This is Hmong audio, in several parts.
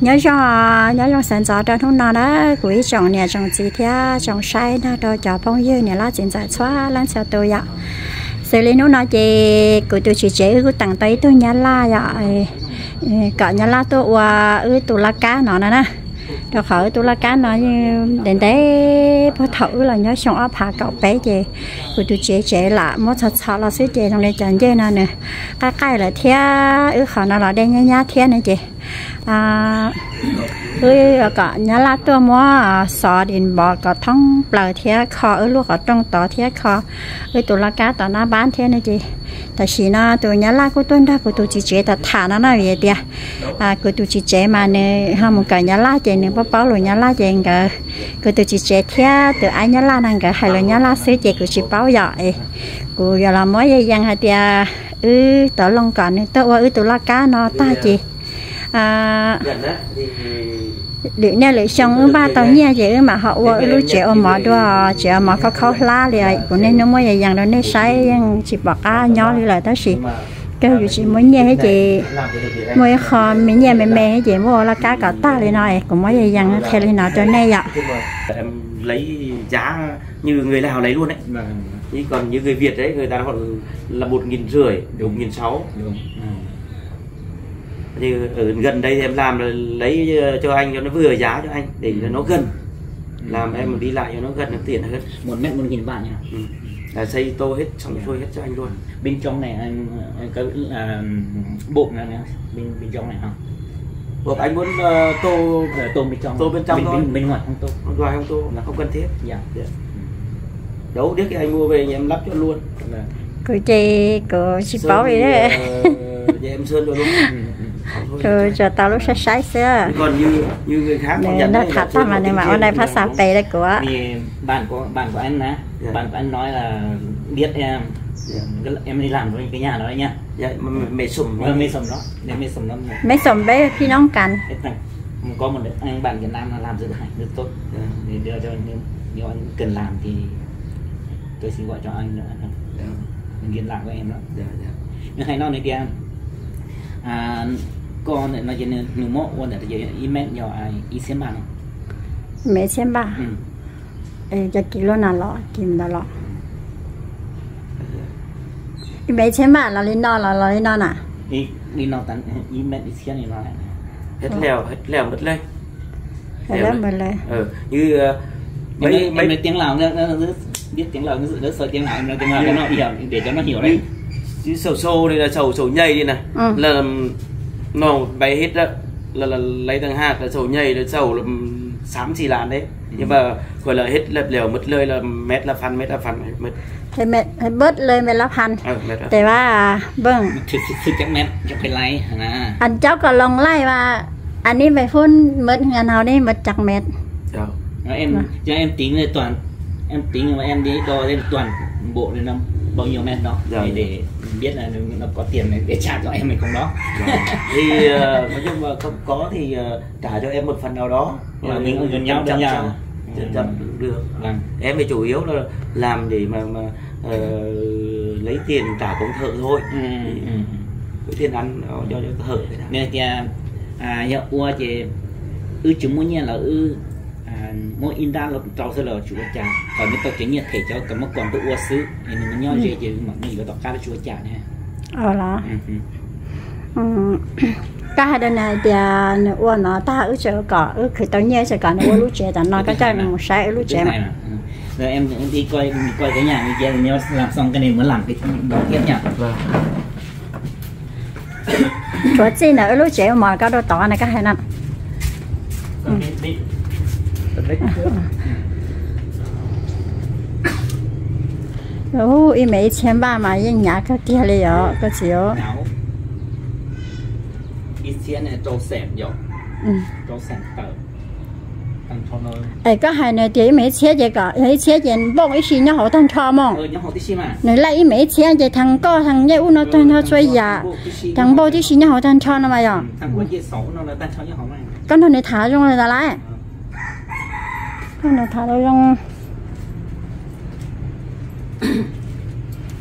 Nyob zoo, nyob zoo sawv ntxov rau hnub no na, kuv ib tsoom niam tsoom txiv thiab tsoom saib nrog rau cov phooj ywg niam laj txiv ntxawm txhua leej txhua tus yom. Xws li hnub no ces kuv tus txiv tsev wb kuj teem tau ib tug nyab laj yom, kom nyab laj tuaj ua wb tus laj kab no no na. Rau qhov wb tus laj kab no yeej ntev ntev puag thaum wb los nyob xyoo ob phav kaum peb ces kuv tus txiv tsev lam muab txhos txhos los xwb ces zoo li cov ncej no nws qaij qaij lawm thiab wb qhov no los dej nyab nyab thiab no ces wb kom nyab laj tuaj muab xov dis npov kom thoob plaws thiab kho wb lub qhov rooj tod thiab kho wb tus laj kab tom nab npab thiab no ces tam sim no tus nyab laj kuj tuaj nrog kuv tus txiv tsev tham tham no na vim tias kuv tus txiv tsev mas nws ho mus kawm nyab laj ces nws paub paub lus nyab laj ces nkawd, kuv tus txiv tsev thiab tus aib nyab laj no nkawd hais lus nyab laj xwb ces kuv tsis paub yom es kuv yuav los muab yees yees hais tias wb tau loo kom nws tuaj ua wb tus laj kab no tag ces lwm niaj lwm xyoo wb npaj tau nyiaj ces wb mam ho ua wb lub tsev ua mov dua, tsev ua mov khaub khaub hlab li. Kuv niaj hnub muab yees yees rau nej saib yeej tsis pom qab nyob li lawm tab sis kawg yus tsis muaj nyiaj thiab ces muaj ib qho me nyiaj me me thiab ces muab ua laj kab kom tag li no es kuv muab yees yees qhia li no rau nej yom. Như người Lào lấy luôn đấy. Chứ còn như người Việt đấy, người ta là một nghìn rưỡi, một nghìn sáu. Như ở gần đây thì em làm là lấy ờ, cho anh cho nó vừa giá cho anh để cho nó gần. Làm em đi lại cho nó gần nó tiện hơn. Một mét một nghìn bạn nhỉ? Ừ. Là xây tô hết xong xuôi hết cho anh luôn. Bên trong này anh, anh có à, bộ này, này bên bên trong này hả? Hộp anh muốn ờ, tô Ờ, tô bên trong tô bên trong bên, thôi. Bên, bên ngoài không tô. Bên ngoài không tô là không cần thiết. Dạ. Dạ. Đấu điếc thì anh mua về nhà em lắp cho luôn. Vâng. Kuv ces kuv tsis paub li. Sơn thì, ờ, nhà em sơn cho luôn. Ừ, ừ. Kuv tsuas tau lub saib saib xwb. Còn như như người khác họ nhận nws tham tag mas nws mam ua nais phab xav pes rau kuv. Vì bạn của bạn của anh nè, bạn của anh nói là biết em. Dạ. Em đi làm với cái nhà đó nha. Dạ, mà mẹ, mẹ Sủng nó. Ờ, mẹ Sủng đó. Để mẹ Sủng nó. Mẹ Sủng với Phi Nông Cành. Có một đứa anh bạn Việt Nam là làm dự án rất tốt. Dạ. Để đưa cho nếu, nếu anh cần làm thì tôi sẽ gọi cho anh nữa. Dạ. Anh liên lạc với em đó. Dạ, dạ. Nws hais no nws tias, à, koj no ces nws muab ua ntawm ib mev yog ib txhiab npaj no. Ib mev ib txhiab npaj. Cov kis lub no los kis ntawd los. Ib mev ib txhiab npaj los li no los los li no na. Ib mev ib txhiab li no. Hết lèo, hết lèo mất lên. Hết lèo mất lên. Em nói tiếng Lào, biết tiếng Lào, nói sơ tiếng Lào, nói tiếng Lào cho nó hiểu, để cho nó hiểu đấy. Chứ sầu sầu đây là sầu sầu nhầy đi nè. Là no bay hết đó, là, là lấy thằng Hạt là sầu nhầy là sầu là xám xì lan đấy. Nhưng mà gọi là hết lèo lèo mất lơi là mét là phần, mét là phần, mét. Bớt lời mệt là phần. Ờ, mệt lắm. Tạiว่า เบิ่ง Thực, thực, thực chắc mét, chắc phải lấy, hả? Anh cháu có lòng lai và anh ấy phải phun mệt, ngàn hào đi mệt chắc mệt. Dạ. Em, cho em tính là toàn, em tính mà em đi đo xem toàn bộ thì nó bao nhiêu mét đó. Dạ, để, dạ. Để biết là nó có tiền để trả cho em hay không đó. Dạ. Thì ờ, nói chung là không có thì ờ, trả cho em một phần nào đó. Ờ, mình cũng gần nhau đó nha. Chậm chậm cũng được. Vâng. Em thì chủ yếu là làm để mà mà ờ, lấy tiền trả công thợ thôi. Có tiền ăn cho cho thợ thế nào. Nws tias, yog ua ces wb tsis muaj nyiaj los wb muab ib nrab rau xwb los tsis ua cas, kom nws tau cov nyiaj them cov kom muab kom tuaj ua xwb, nws nyob ze ces mam muab yuav tom qab tsis ua cas ne. Los koj hais rau nws hais tias nws ua no tag wb tseem kom wb khwv tau nyiaj tseem kom nws ua lub tsev tam no koj coj nws mus saib wb lub tsev mas. Em đi coi, coi cái nhà này kia, làm xong cái này mới làm cái đầu tiếp nhỉ. Tshuav txij ntawm wb lub tsev ua mov koj rau tod no koj hais no. Ib mev ib txhiab npaj mas yeej hnyav kawg kiag li os koj txiv. Es koj hais nws tias ib mev ib txhiab ces kom yog ib txhiab ces npauj ib si nyob hauv tag nrho mog. Nws laij ib mev ib txhiab ces thaj koj thaj ncej ub no tag nrho txhua yam, thaj npauj tib si nyob hauv tag nrho no mas yog. Koj nrog nws tham zoo li ntawd lawm. Koj nrog tham zoo.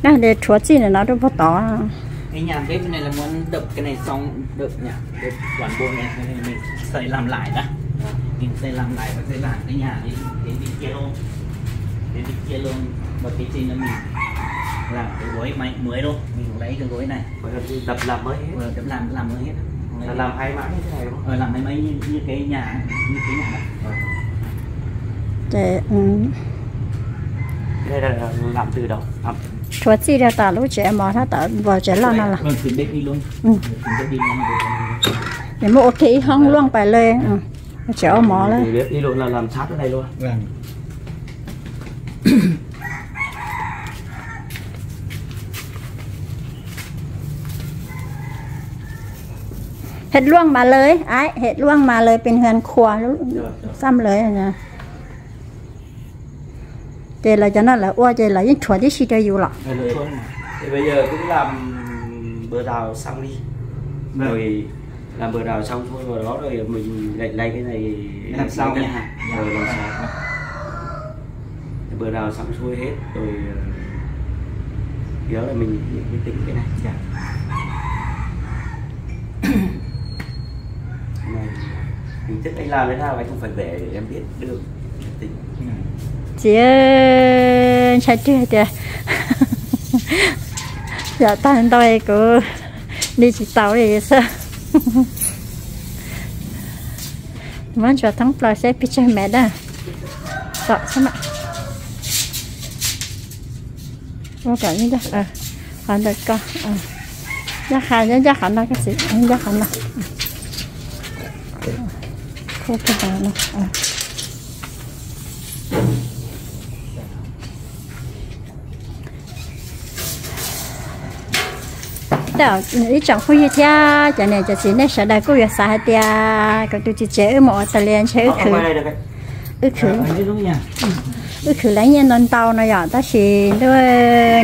Koj hais tias tshuav txij ntawm no rau puag tod. Cái nhà bếp này là muốn đập cái này xong, đập nhà bếp toàn bộ này, cái này mình xây làm lại đã. Mình xây làm lại và xây lại cái nhà đi, đến bên kia luôn. Đến bên kia luôn. Và cái trên đó mình làm cái gối máy mới luôn. Mình lấy cái gối này. Và đập làm mới hết. Ờ, đập làm, làm mới hết. Là làm hai mái như thế này đúng không? Ờ, làm hai mái như, như cái nhà, như cái nhà đó. Ờ. Ces, ừ. Cái này là làm từ đâu? Làm Rhuav txij rau tom lub tsev mov thab tom npua tsev loj no los. Nws muaj ua kiag ib hoob luaj pais le, tsev ua mov lawm. Hệt luôn mà lưới, ấy, hệt luôn mà lưới bình thường khua, xăm lưới nè. Ces lawv cov no lawv ua ces lawv yeej rhuav tib si rau yus los. Thì bây giờ cũng làm bờ rào xong đi. Rồi làm bờ rào xong xuôi vào đó rồi mình lại lấy cái này. Làm sau nha. Ờ, làm sau. Bờ rào xong xuôi hết rồi, ờ, thì đó là mình, mình mới tính cái này. Dạ. Này, hình thức anh làm thế nào anh không phải vẽ để em biết được. Txiv, ntshai tiag tiag. Yog tag ntau kuv li tsis tau li xwb. Muab ntsuas thoob plaws seb pes tsawg mev dab. Tom xwb mas. Ua kom ib, qhov ntawm ko, ncaj qha, ncaj qhov no koj txiv, ncaj qhov no. Khu pug no. Ib tsoom phooj ywg thiab cov niam cov txiv nej sawv daws kuj yuav xav hais tias kuv tus txiv tsev wb mus Australia ntshe wb khwv, wb khwv, wb khwv lawv nyiaj ntau ntau no yom, tab sis ntuj,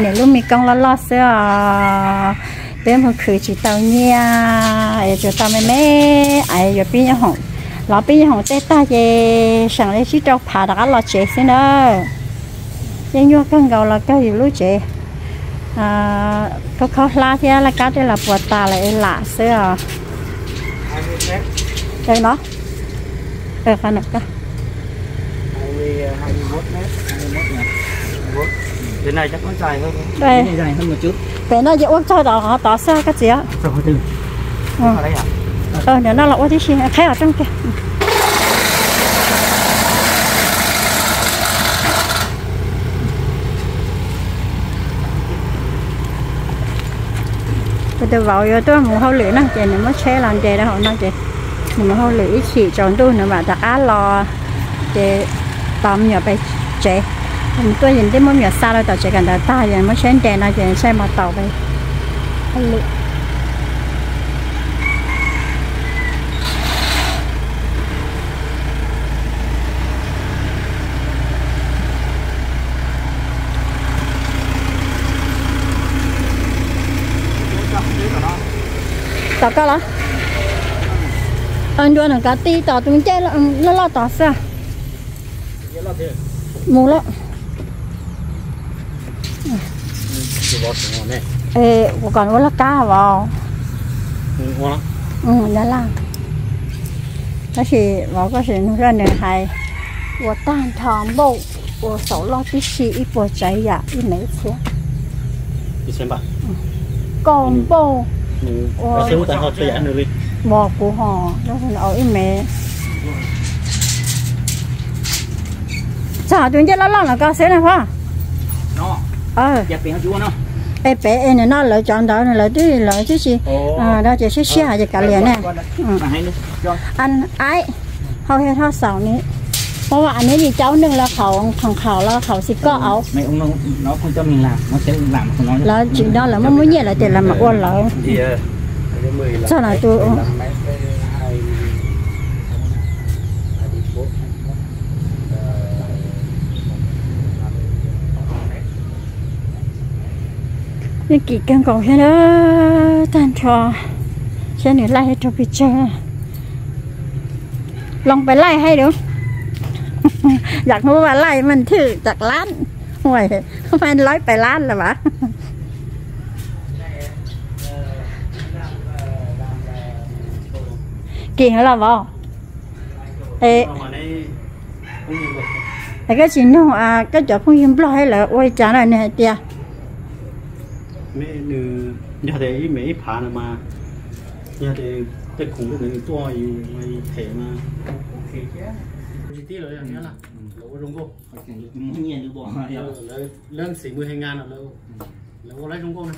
nws lub me koob loj loj xwb os. Peb mus khwv tsis tau nyiaj, yuav tsum tau me me, es yuav pib nyob hoom, los pib nyob hoom tej tag ces seem li tsib rau phav rov qab los tsev xwb na. Yeej nyuaj kawg nkaus los kawg yus lub tsev, khaub khaub hlab thiab laj kab tej los puas tas lawm es lam xwb os. Qhov no, qhov no. Pem no ces ua tsaug tom tod xwb koj txiv. Nram no los ua tib si, qheb os rooj kiag. Kuv tus vauv yuav tuaj mus hauj lwm no ces nws muab tsheb los nres rau hauv no ces nws mus hauj lwm ib chim tsaus ntuj nws mam rov qab los. Ces tos me nyuam pem tsev, tuaj ces twb muab me nyuam xa rau tom tsev kawm ntawv tag ces muab tsheb nres no ces saib mas taus pem hauj lwm. Tom koj los? Nrua nws kav ti tom tus ncej loj loj tod xwb. Mus lawm. Kuv kom ua laj kab vauv. Laj laj. Tab sis vauv koj sim nug zoj nws hais ua tag nrho npauj, ua xaum loj tib si ib puas tsav yam ib mev txhiab. Koj npauj ua, kuv ho ib mev. Txog tus ncej loj loj los koj xwb na pog. Es pem es nws no lawv cov ntawd lawv twb, lawv twb tsis, no ces siab siab hais ces kav liam ne. Aib, hau hia thoj xaum ni, muab vam neb li caub neeg los qhaum, qhaum los qhaum xis koj auv. Lawv tsis no lawv muab muab nyiaj lawv tias lawv mam ua lawv. Txog no tus yeej kim kawg nkaus thiab na, tag nrho saib nws laij rau pes tsawg. Loo pes laij hais lus, yam muab vas laij mas thwj cam lab, mas lawv pes lab lawm as. Tim los vauv, es koj tsis nug koj cov phooj ywg Nplog thiab lawv ua li cas na, nws hais tias yog tias ib me ib phav no mas, yog tias tej khoom tej ntawd tuaj yus them mas, tsis tib lawv yog thiab lawv ua zoo nkauj, lawv xim mws hais ngas no, lawv ua lawv zoo nkauj na,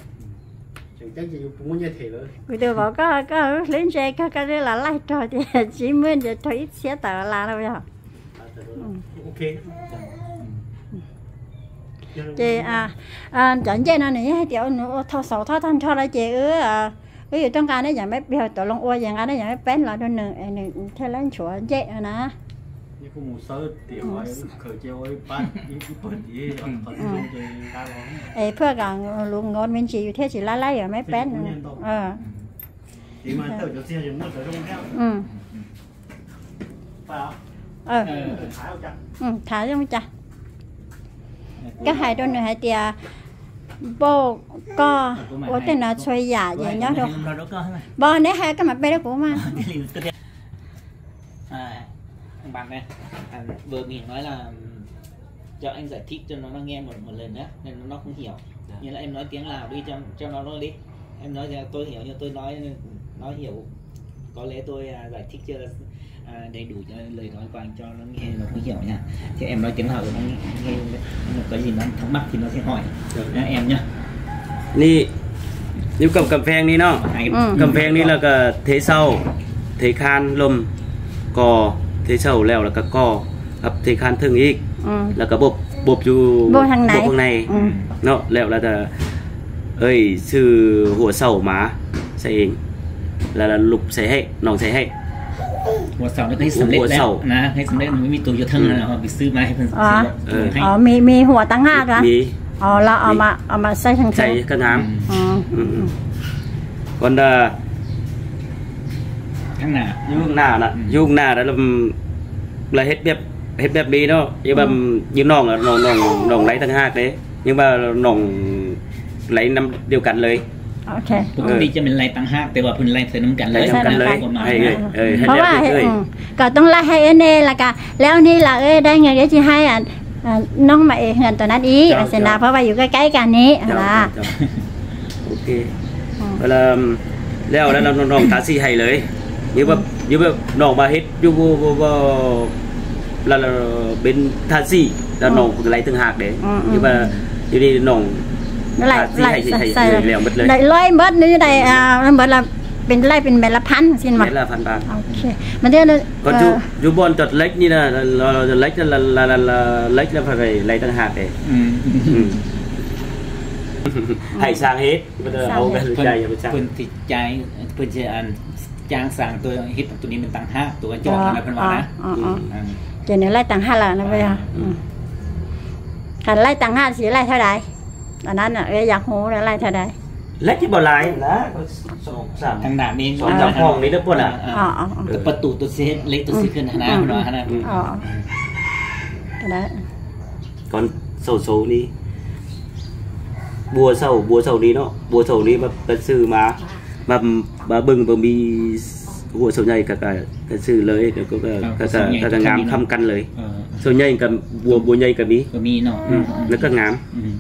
tseem ceeb ces yus puas muaj nyiaj them lawv. Kuv tus vauv, koj koj hlwb ntse kawg, koj twb los laij raug tias tsib muaj nce raug ib txhiab tawm las no yog. Ces cov ncej no nws yeej hais tias nws ua thau xauv thoj tag nrho lawm ces wb yuav tuaj nqa nej yam meb peb, tau loo ua ces nqa nej yam meb peb los rau nws, nws thiaj li nchuav ncej no na. Es phaj kom lus nkaus me ntsis yus thiaj tsis lab lab yam meb peb. Thav zoo cas. Koj hais rau nws hais tias npauj koj ua tej no txhua yam ces nyob rau npauj, neb hais koj mam pe rau kuv mas. Bằng này, à, vừa mình nói là cho anh giải thích cho nó, nó nghe một một lần nhé, nên nó không hiểu. Như là em nói tiếng Lào đi cho cho nó đi. Em nói cho tôi hiểu, như tôi nói nó hiểu. Có lẽ tôi à, giải thích chưa à, đầy đủ cho lời nói của anh cho nó nghe nó không hiểu nha. Thì em nói tiếng Lào nó nghe, nó có gì nó thắc mắc thì nó sẽ hỏi. Nhá, em nhá. นี่ อยู่กับกำแพงนี่เนาะ กำแพงนี่แล้วก็เทเสา เทคานลม ก่อ เทเสาแล้วแล้วก็ก่อ ครับ เทคานเทิงอีก แล้วก็บบบบอยู่ บบข้างใน บบข้างใน เนาะ แล้วแล้วแต่ เอ้ย ซื้อหัวเสามาใส่เอง แล้วแล้วลุกใส่ให้ น้องใส่ให้ หัวเสาแล้วก็ให้สำเร็จแล้วนะ ให้สำเร็จ มันไม่มีตัวอยู่เทิงนะ เราไปซื้อมาให้เพิ่น อ๋อ มีมีหัวต่างหากเหรอ มี อ๋อ เราเอามาเอามาใส่ทางเทิง ใส่ข้างหลัง อ๋อ อืม อืม ก่อนเด้อ ข้างหน้า อยู่ข้างหน้านะ อยู่ข้างหน้าแล้ว แล้วเฮ็ดแบบเฮ็ดแบบนี้เนาะ อยู่แบบอยู่น้องอะน้องน้องน้องไล่ต่างหากเด้ nhưng mà น้องไล่นำเดียวกันเลย โอเค ปกติจะเป็นไล่ต่างหาก แต่ว่าเพิ่นไล่ใส่นำกันเลย ไล่นำกันเลย กฎหมายนะ ให้เอ้ย ให้ เพราะว่า เอ้ย อืม ก็ต้องไล่ให้เอ้ยเน่ละกะ แล้วนี่ล่ะเอ้ยได้เงินเอ้ยจะให้อ่ะ อ่ะ น้องมาเอ้ยเฮือนตัวนั้นอีก เจ้า เสนา เจ้า เพราะว่าอยู่ใกล้ๆกันนี้ เจ้า นะ เจ้า เจ้า โอเค อืม แล้วแล้วแล้วน้องๆทาสีให้เลย อยู่แบบอยู่แบบน้องมาเฮ็ดอยู่บ่บ่บ่แล้วแล้วเป็นทาสีแล้วน้องก็ไล่ต่างหากเด้ อืม อืม อยู่แบบอยู่นี่น้อง ไล่ ทาสีให้ ไล่ ให้ ใส่ ให้แล้วหมดเลย ได้ร้อยเบิดหรือได้ อ่า เบิดละ เป็นไล่เป็นเม็ดละพันสินบ่ เม็ดละพันบาท โอเค มันเดือน ก่อนอยู่ เอ่อ อยู่บ่อนจอดเหล็กนี่นะ เราเราจอดเหล็กแล้วแล้วแล้วแล้วเหล็กแล้วไปไล่ต่างหากเด้ อืม อืม ให้สร้างเหตุ มันจะเอากันใจอย่าไปสร้าง เพิ่นติดใจ เพิ่นจะอันจ้างสร้างตัวเฮ็ดตัวนี้มันต่างหากตัวจอดนะเพิ่นว่านะ อ๋อ อ๋อ อืม อ๋อ เดี๋ยวนี้ไล่ต่างหากแล้วนะเว้ย อืม คันไล่ต่างหากสิไล่เท่าใด อันนั้นน่ะ เอ้ย อยากรู้แล้วไล่เท่าใด เหล็กที่บ่หลายนะ สองสาม ทางด้านนี้ สองสามห้องนี่เด้อพวกน่ะ อ๋อ อ๋อ อ๋อ ตัวประตูตัวเซฟเหล็กตัวเซฟขึ้นนะ อืม เพิ่นว่านะ อืม อ๋อ ก็ได้ ก่อนเสาโซนี่ บัวเสาบัวเสานี่เนาะ บัวเสานี่มาไปซื้อมา มามาเบิ่งบ่มีหัวเสาใหญ่ก็ก็ก็ซื้อเลย แล้วก็ก็ก็ก็ก็งามค้ำกันเลย เสาใหญ่กับบัวบัวใหญ่ก็มี ก็มีเนาะ อืม แล้วก็งาม อืม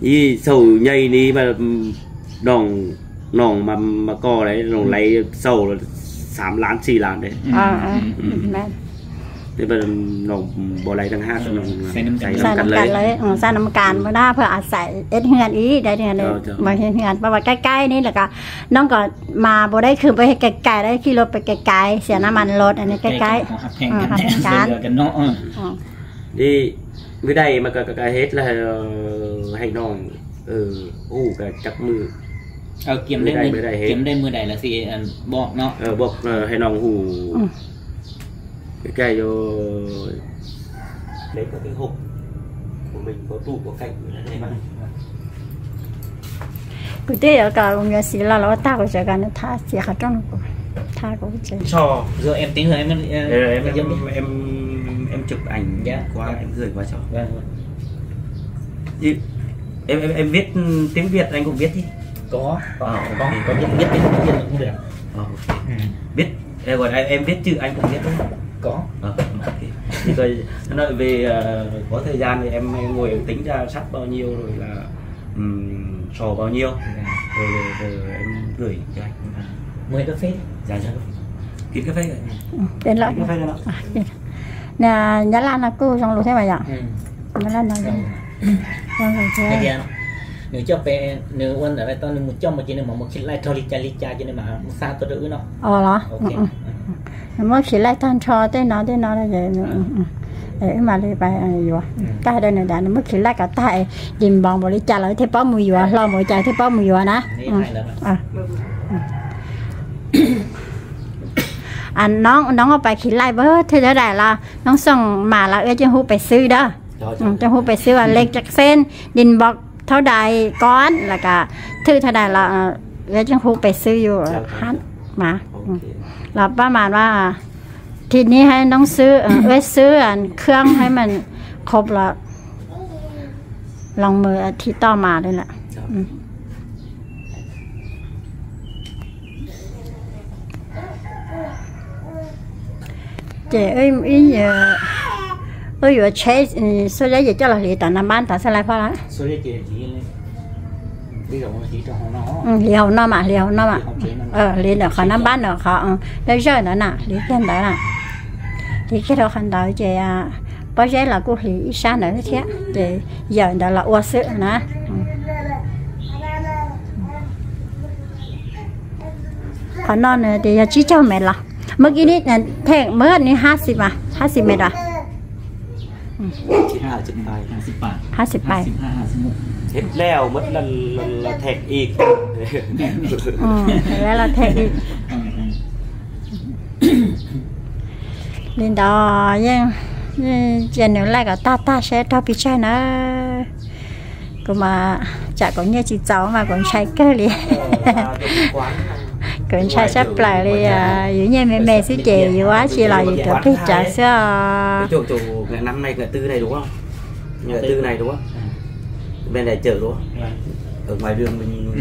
นี่เสาใหญ่นี่มาน้องน้องมามาก่อเลย น้องไล่เสาสามล้านสี่ล้านเลย อ่าอ่า อืม แม่น นี่เป็นน้องบ่ไล่ต่างหาก น้องใส่น้ำกัน ใส่น้ำกันเลย ใส่น้ำกันเลย เออ ใส่น้ำกันบ่ได้ เพื่ออาศัยเอ็ดเฮือนอีก ได้เฮือนเลย เจ้า เจ้า มาเฮ็ดเฮือน เพราะว่าใกล้ๆนี่ แล้วก็น้องก็มาบ่ได้ คือไปไกลๆ ได้ขี่รถไปไกลๆ เสียน้ำมันรถ อันนี้ใกล้ๆ ใกล้ๆ ของฮักแพงกัน เออ ฮักแพงกัน ช่วยเหลือกันเนาะ เออ อ๋อ นี่มื้อใดมันก็ก็ก็เฮ็ดแล้ว เออ ให้น้อง เออ ฮู้ก็จักมื้อ เออ เตรียมได้มื้อ มื้อใดมื้อใดเฮ็ด เตรียมได้มื้อใดแล้วสิ อัน บอกเนาะ เออ บอก เออ ให้น้องฮู้ อืม ใกล้ๆอยู่ Đấy có cái hộp của mình có tủ có cạnh của nó này mà. Kuv twb yuav kom kuv niam txiv los los ua tag kuv tseem kom nws tha txiav qhov rooj no kuv tha kuv tsev. Cho. Giờ em tí nữa em, ờ, Ờ, em, em em, em, em chụp ảnh Dạ. Qua, em gửi qua cho. Vâng, vâng. Em, em, em viết tiếng Việt anh cũng viết đi. Có, có, Ờ, có, ok. Có viết, viết tiếng Việt cũng được. Ờ, ok. Biết, em gọi là em biết chứ anh cũng biết đúng không? Có. Ờ, ok. Thì coi, nói về, ờ, có thời gian thì em ngồi em tính ra sắp bao nhiêu rồi là, ừm, sổ bao nhiêu. Rồi, rồi, rồi em gửi cho anh. Mời cà phê. Dạ, dạ. Kính cà phê. Tên là Cà phê đây đó. Nyob Laj no kuj zoo lus thiab mas yom. Nyob Laj no zoo lus thiab. Nws coj pem, nws ua ntawm lawv tau nws mus coj mus ces nws mam mus khi laij rau li cas li cas ces nws mam mus xa tuaj rau wb no. Os los, nws muab khi laij tag nrho tej no tej no, wb mam li yuav. Kaj hais rau nws tias nws muab khi laij kom tag es npos npaum li cas los thiaj paub mus yuav, hlo npaum li cas thiaj paub mus yuav na. Noob, noob pais khi laij pab thwj thawj daim los noob xooj mas los wb tseem hu pes xwb dab. Tseem hu pes xwb as lej cak xeeb npos thawj daim koj los kam thwj thawj daim los wb tseem hu pes xwb yus hab mas los pab mas los thi ni hab noob xwb, wb xwb khab hab mas khob los los mus thi toj mas li lawm. Ces wb yuav tsheb xuab zeb ces coj los hliv tom naj npab tod xwb lawm pab lawm. Hliv hauv no mas, hliv hauv no mas. Hliv ntawm qhov naj npab ntawd qhov dawb zawj ntawd na, hliv kiag ntawd na. Hliv kiag rau qhov ntawd ces pob zeb los kuj hliv ib sab ntawd thiab ces yawm ntawd los ua xwb na. Qhov no nws tias yog tsib caug mev los, muab kib nib, them muab nib hab xis mas, hab xis mev los. Hab xis pais. Lawv los them ib. Li ntawd yeej cia nws laij kom tag tag seb raug pes tsawg na. Kuv mas tsam kuv nyiaj tsis txaus mas kuv ntshai kawg li. Kuv ntshai sab plaws li, yus nyiaj me me xwb ces yus ua dab tsi los yus tuav pes tsawg xwb os. Ngày tư này đúng không? Ngày tư này đúng không? Bên này chở đúng không? Ở ngoài đường mình,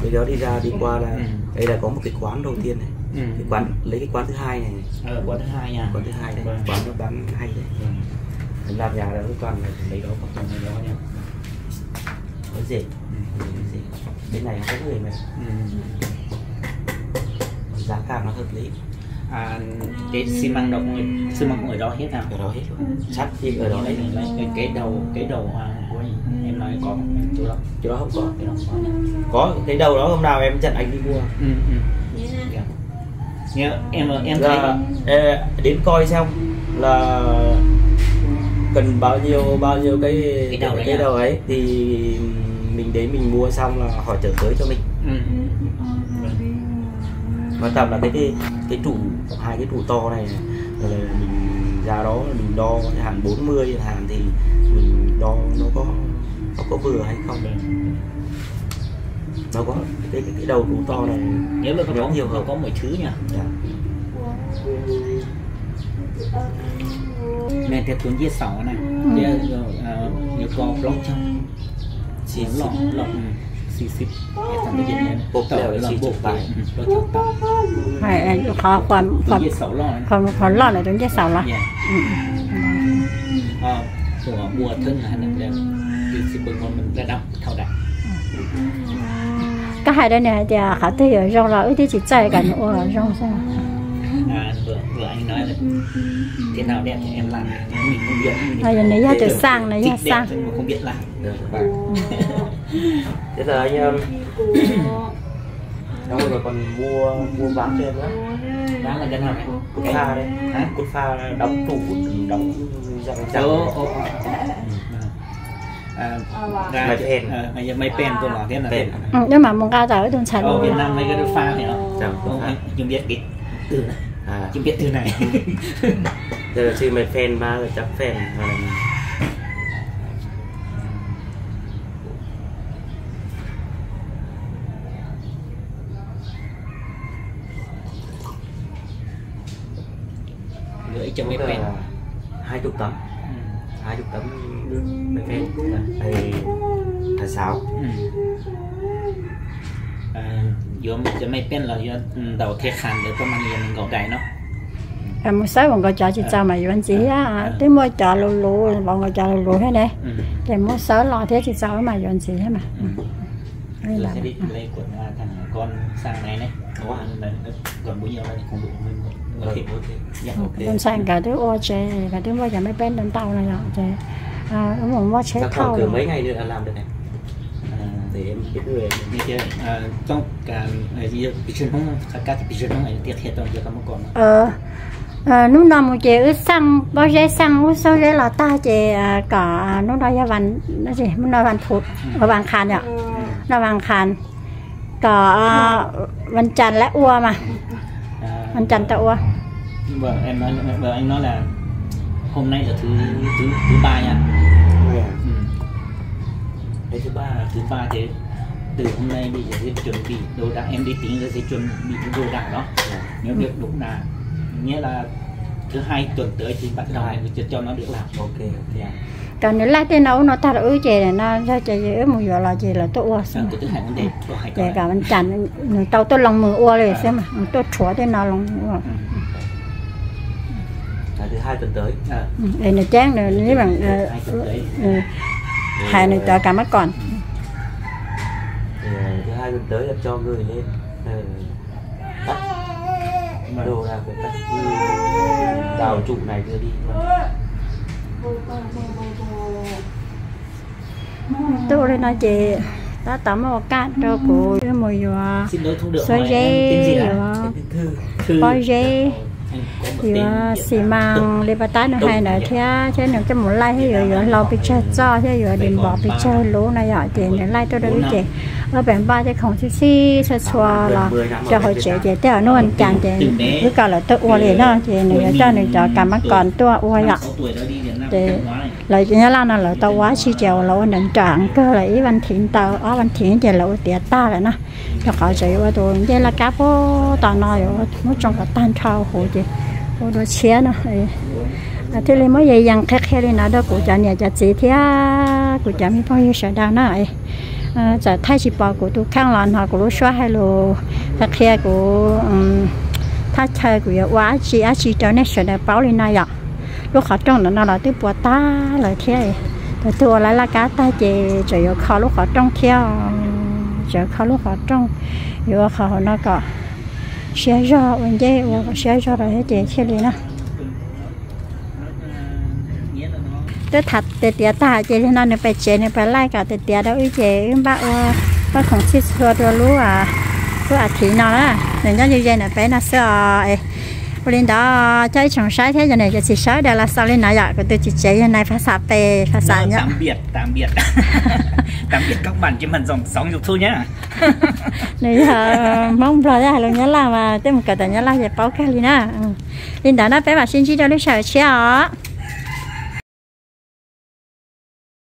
cái đó đi ra đi qua là đây là có một cái quán đầu tiên này. Cái quán, lấy cái quán thứ hai này. Quán thứ hai nha. Quán thứ hai đấy. Quán nó bán hay đấy. Làm nhà là toàn là lấy đó có cùng này đó nha. Có rẻ. Có rẻ. Bên này không có người mà. Giá cả nó hợp lý. À, cái xi măng đó cũng, xi măng cũng ở đó hết hả? Ở đó hết luôn. Sắt thì ở đó hết. Cái, cái đầu, cái đầu, à, của em nói có, chỗ đó. Chỗ đó không có. Cái đó không có. Có cái đầu đó hôm nào em dẫn anh đi mua. Ừ, ừ. Dạ. Nhớ, em, em thấy là, ờ, đến coi xem là cần bao nhiêu, bao nhiêu cái, cái đầu đấy, cái đầu ấy thì mình đến mình mua xong là họ chở tới cho mình. Ừ. Quan trọng là cái, cái, cái trụ, hai cái trụ to này, ờ, mình ra đó mình đo hàng bốn mươi hàng thì mình đo nó có, nó có vừa hay không. Nó có cái, cái, cái đầu trụ to này. Nếu mà nó có nhiều hơn, có mọi thứ nhỉ. Dạ. Này thì tuần giết sổ này. Thì, ờ, ờ, nếu có blog trong Xì xì. Loj, loj, xì xì. Pop leo xì xì. Loj chau tau. Qhov, qhov loj na, tuần giết sổ los. Koj hais rau nws hais tias qhov twg yuav zoo los wb twb tsis txawj kom nws ua zoo xwb. Nws yog tus xaj, nws yog xaj. Thế là anh em, xong rồi còn mua, mua ván cho em nữa. Ván là cái nào này? Cốt pha đấy. Hả? Cốt pha đóng tủ, đóng răng răng. Ồ, ồ, ồ. Mày phen. Mày, mày phen tôi là thế nào? Phen. Nếu mà muốn ra tao tôi xài luôn. Việt Nam mấy cái cốt pha này hả? Cốt pha. Không biết cái từ này. À. Chưa biết từ này. Giờ là sư mày phen mà là chắc phen. Gửi cho mấy phen. Hai chục tấm. Hai chục tấm mấy phen. Thì tháng sáu. Yuav cov mej peb los yuav ntaus thiab qha ntawd tuaj mas yog nees nkaum daim no. Mus xawb npaum nkaus cov tsis txaus mas yuav ntxiv thiab, twb muaj cov luv luv, npaum nkaus cov luv luv thiab ne. Ces muab xawb los thiab tsis txaus mas yuav ntxiv thiab mas. Ntxhais nkawd twb ua tsev, nkawd twb muaj cov mej peb ntau ntau no yom, ces wb mus muab tsheb thauj. Hnub no mus ces wb xaj pob zeb, xaj ub xaj zeb los tag ces kom hnub no yog vas, hnub no vas phuv, vas qhas yom, no vas qhas, kom vas cas lawv ua mas, vas cas tau ua. Hôm nay là thứ thứ thứ ba nha. Thứ ba, thứ ba thì từ hôm nay bây giờ sẽ chuẩn bị đồ đạc, em đi tính rồi sẽ chuẩn bị đồ đạc đó. Nếu được đủ đà, nghĩa là thứ hai tuần tới thì bắt đầu cho cho nó được làm. Ok, ok. Kom nws laij tej no ub no tag rau wb ces no yog ces wb mus yuav los ces lawv tuaj ua xwb. Ces kom vas cas nws tau tuaj loo mus ua li xwb mas, tuaj rhuav tej no loo ua. Nws ceeb nws hais nws cov kam mab kom. Twb ua li no ces tab tom muaj ua kaj rau kuv wb mus yuav xuab zeb, yuav pob zeb, yuav xi mas li pas tab nws hais ntawd thiab, thiab nws coj mus laij thiab yuav yuav hlau pes tsawg txoj thiab yuav di npov pes tsawg lub no yom, ces nws laij tuaj rau wb ces wb pem npaj tej khoom txhij txhij txhua txhua los rau hauv tsev ces tej zaum hnub vas cas ces wb kom lawv tuaj ua li no ces nws yuav coj nws cov kam mab kom tuaj ua yom. Ces lawv nyob laj no lawv tau ua dab tsi ces uas lawv ua nrawm nrawm kawg lawm ib vas thiv ntau ob vas thiv ces lawv ua tiav tag lawm na. Rau qhov tseem yuav ua tus ncej laj kab puag tom no yuav muab tsoo kom tag nrho huv ces ua dua tshiab no. Thiaj li muab yees yees qhia qhia li no rau kuv cov niam cov txiv thiab kuv cov me phooj ywg sawv daws na. Txawm thaij tsis pom kuv tus kheej los hnov kuv lub suab hais lus qhia qhia kuv thaj chaw kuv yuav ua dab tsi dab tsi rau nej sawv daws paub li no yom. Lub qhov rooj ntawm no los twb puas tag lawm thiab. Tus twg ua lawv laj kab tag ces tseem yuav kho lub qhov rooj thiab, tseem kho lub qhov rooj, yuav ua qhov hauv no kom siab zog, ua ncej ua kom siab zog rau thiab ces thiaj li na. Twb tham tiav tiav tag ces li no nws pem tsev nws pem laij kom tiav tiav rau wb ces wb npaj ua, npaj khoom txhij txhua rau lub, lub as thiv no na. Nws nyob ze ze ntawm peb no xwb os. Ua li ntawd coj ib tsoom saib thiab cov niam cov txiv sawv daws los xaus li no yom. Kuv tus txiv tsev yog nais Phas Xas Pes, Phas Xas nyob Nws yog Hmoob Nplog thiab hais lus Nyab Laj mas tej mus kawm tawm Nyab Laj ces paub kawg li na. Li ntawd na peb mam sib ntsib rau lub sij hawm tshiab os.